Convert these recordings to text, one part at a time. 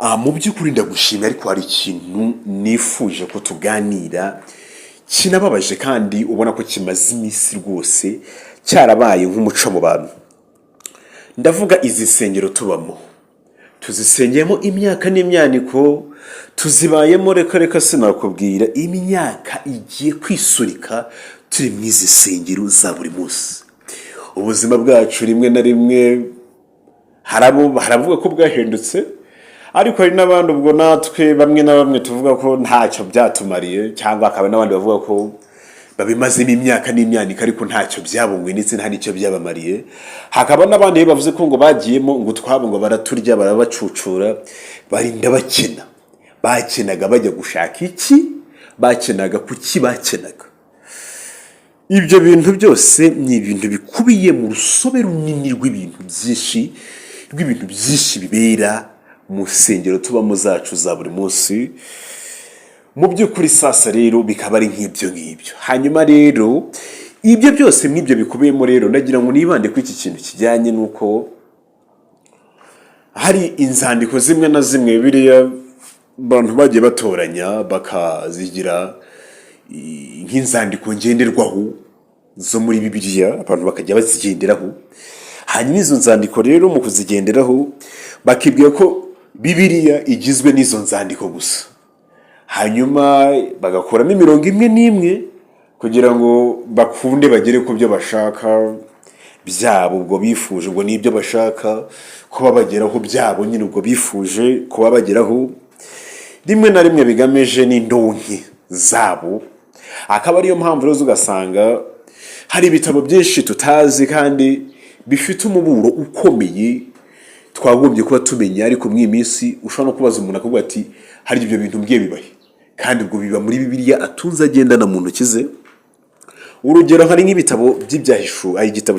Mu by'ukuri ndagushimira, ariko hari ikintu nifuje ko tuganira kinababaje kandi ubona ko kimaze iminsi rwose cyarabaye nk'umuco mu bantu. Ndavuga izi nsengero tubamo, tuzisengeyemo imyaka n'imyaniko, tuzibayemo, reka reka sinakubwira imyaka igiye kwisurika turi mu izi nsengero za buri munsi. Ubuzima bwacu rimwe na rimwe haravuga ko bwahindutse, ariko hari n'abandi, ubwo natwe bamwe na bamwe tuvuga ko ntacyo byatumariye, cyangwa hakaba n'abandi bavuga ko babimazemo imyaka n'imyaniko ariko ntacyo byabunguye ndetse nta n'icyo byabamariye. Hakaba n'abandi bavuze ko ngo bagiyemo ngo utwabo ngo baraturya, barabacucura, barinda bakena. Bakenaga bajya gushaka iki? Bakenaga kuki? Bakenaga ibyo bintu byose ni ibintu bikubiye mu rusobe runini rw'ibintu byinshi bibera mu nsengero tubamo zacu za buri munsi. Mu by'ukuri sasa rero bikaba ari nk'ibyo ngibyo. Hanyuma rero ibyo byose nk'ibyo bikubiyemo rero, nagira ngo nibande kuri iki kintu kijyanye n'uko hari inzandiko zimwe na zimwe biriya abantu bagiye batoranya bakazigira nk'inzandiko ngenderwaho zo muri Bibiliya, abantu bakajya bazigenderaho. Hanyuma izo nzandiko rero mu kuzigenderaho bakibwira ko Bibiliya igizwe n'izo nzandiko gusa, hanyuma bagakuramo imirongo imwe n'imwe kugira ngo bakunde bagere ku byo bashaka byabo ubwo bifuje, ubwo ni ibyo bashaka kuba bageraho byabo nyine, ubwo bifuje kuba bageraho rimwe na rimwe bigamije n'indonke zabo. Akaba ariyo mpamvu rero ugasanga hari ibitabo byinshi tutazi kandi bifite umuburo ukomeye twagombye kuba tumenya. Ariko muri iyi minsi ushobora no kubaza umuntu akavuga ati: "Hari ibyo bintu mbwiye bibahe?" Kandi ubwo biba muri Bibiliya atunze agendana mu ntoki ze. Urugero, hari nk'ibitabo by'ibyahishuwe, hari igitabo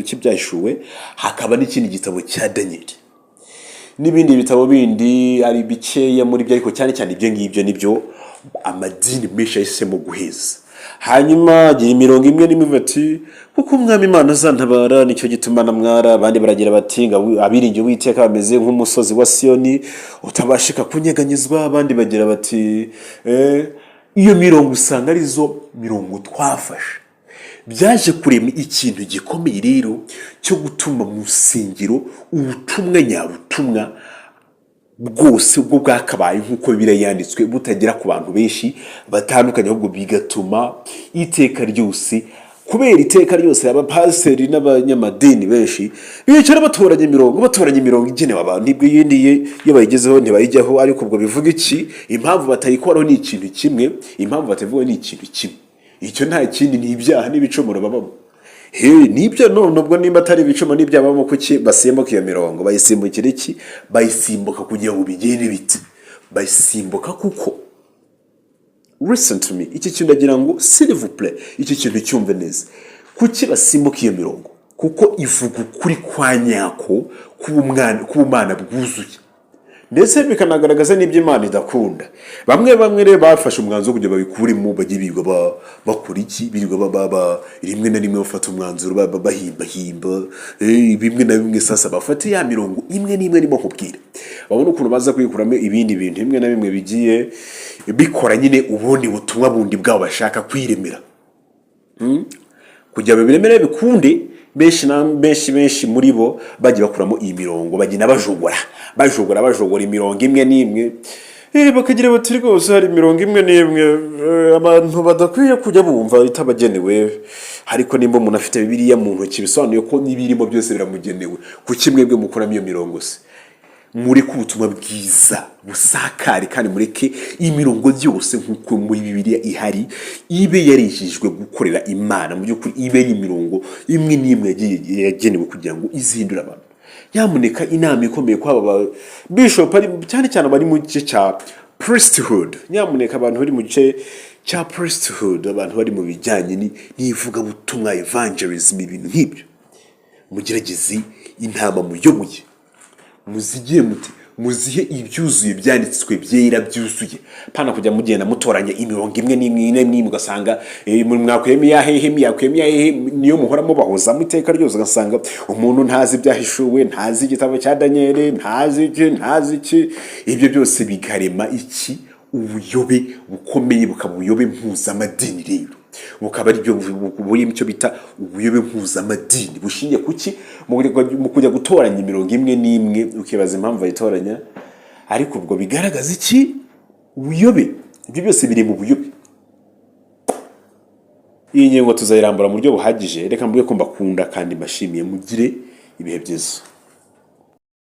cy'Ibyahishuwe, hakaba n'ikindi gitabo cya Daniyeli n'ibindi bitabo bindi ari bikeya muri byo, ariko cyane cyane ibyo ngibyo nibyo amadini menshi yahisemo guheza. Hanyuma agira imirongo imwe n'imwe ivuga ati: "Kuko Umwami Imana azantabara, nicyo gituma namwara." Abandi baragira bati ngo: "Abiringiye Uwiteka bameze nk'umusozi wa Siyoni utabashika kunyeganyezwa." Abandi bagira bati iyo mirongo usanga arizo mirongo twafashe. Byaje kurema ikintu gikomeye rero cyo gutuma mu nsengero ubutumwa nyabutumwa bwose ubwo bwakabaye nk'uko Bibiliya yanditswe butagera ku bantu benshi batandukanye, ahubwo bigatuma iteka ryose, kubera iteka ryose abapasiteri n'abanyamadini benshi bicara batoranya imirongo, batoranya imirongo igenewe abantu, nibwo iyindi iyo bayigezeho ntibayijyaho. Ariko ubwo bivuga iki? Impamvu batayikoraho ni ikintu kimwe, impamvu batayivugaho ni ikintu kimwe, icyo nta kindi, ni ibyaha n'ibicumuro babamo. He, nibyo. None ubwo nimba atari ibicumuro n'ibyaha babamo, kuki basimbuka iyo mirongo? Bayisimbukira iki? Bayisimbuka kugira ngo bigende bite? Bayisimbuka kuko, listen to me, iki kintu ndagira ngo s'il vous plaît iki kintu cyumve neza. Kuki basimbuka iyo mirongo? Kuko ivuga ukuri kwa nyako k'ubumana bwuzuye, ndetse bikanagaragaza n'ibyo Imana idakunda. Bamwe bamwe rero bafashe umwanzuro wo kugira babikuremo, bajye birirwa bakora iki? Birirwa rimwe na rimwe bafata umwanzuro bahimbahimba bimwe na bimwe. Sasa bafate ya mirongo imwe n'imwe ndimo nkubwira, babone ukuntu baza kuyikuramo ibindi bintu bimwe na bimwe bigiye bikora nyine ubundi butumwa bundi bwabo bashaka kwiremera kugira ngo biremere bikunde. Benshi na benshi, benshi muri bo bagiye bakuramo iyi mirongo, bagenda bajogora, bajogora, bajogora imirongo imwe n'imwe. Bakagira bati: "Rwose hari imirongo imwe n'imwe abantu badakwiye kujya bumva, itabagenewe." Ariko nimba umuntu afite Bibiliya mu ntoki, bisobanuye ko n'ibirimo byose biramugenewe. Kuki mwebwe mukuramo iyo mirongo se? Mureke ubutumwa bwiza busakare, kandi mureke imirongo yose nk'uko muri Bibiliya ihari ibe yarishijwe gukorera Imana. Mu by'ukuri ibe ari imirongo imwe n'imwe yagenewe kugira ngo izihindure abantu. Nyamuneka, inama ikomeye ko aba bishop ari cyane cyane abari mu gice cya priesthood, nyamuneka abantu bari mu gice cya priesthood, abantu bari mu bijyanye n'ivugabutumwa, evangelism, ibintu nk'ibyo, mugerageze intama muyoboye muzigire muti Muzihe ibyuzuye, byanditswe byera byuzuye, pana kujya mugenda mutoranya imirongo imwe n'imwe imwe n'imwe, ugasanga mwakuyemo iya hehe, mwakuyemo iya hehe, niyo muhora mubahozamo iteka ryose. Ugasanga umuntu ntazi ibyahishuwe, ntazi igitabo cya Daniyeli, ntazi iki, ntazi iki. Ibyo byose bikarema iki? Ubuyobe bukomeye, bukaba ubuyobe mpuzamadini. Rero bukaba aribyo buri icyo bita ubuyobe mpuzamadini bushingiye ku ki? Mu kujya gutoranya imirongo imwe n'imwe, ukibaza impamvu bayitoranya, ariko ubwo bigaragaza iki? Ubuyobe. Ibyo byose biri mu buyobe. Iyi ngingo tuzayirambura mu buryo buhagije. Reka mvuge ko mbakunda kandi mbashimiye. Mugire ibihe byiza.